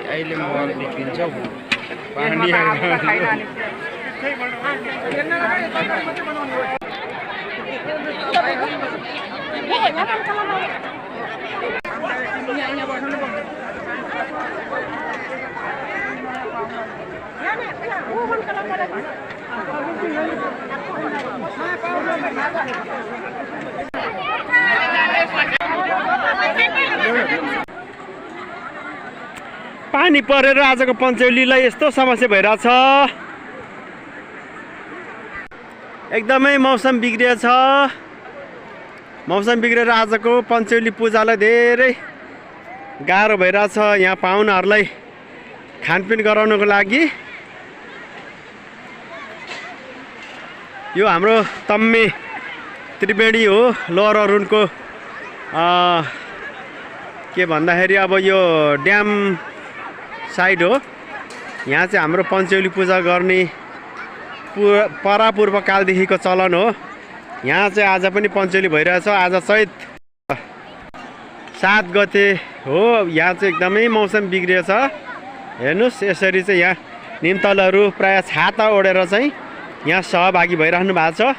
अहिले मल निक्लिन्छ पानी पानी परेर आजको पञ्चौलीलाई यस्तो समस्या भइरहेछ। एकदमै मौसम बिग्रिएछ। मौसम बिग्रेर आजको पञ्चौली पूजालाई धेरै गाह्रो भइरहेछ। यहाँ पाहुनाहरूलाई खानपिन गराउनको लागि यो हाम्रो तम्मे त्रिवेणी हो, लोअर अरुणको के भन्दाखेरि अब यो ड्याम साइड हो। यहाँ चाहिँ हाम्रो पञ्चौली पूजा गर्ने परापूर्व कालदेखिको चलन हो। यहाँ चाहिँ आज पनि पञ्चौली भइरहेछ। आज चैत 7 गते हो। यहाँ चाहिँ एकदमै मौसम बिग्रिएछ। हेर्नुहोस् यसरी चाहिँ यहाँ निमतलहरू प्राय छाता ओढेर चाहिँ यहाँ सहभागी भइरहनु भएको छ।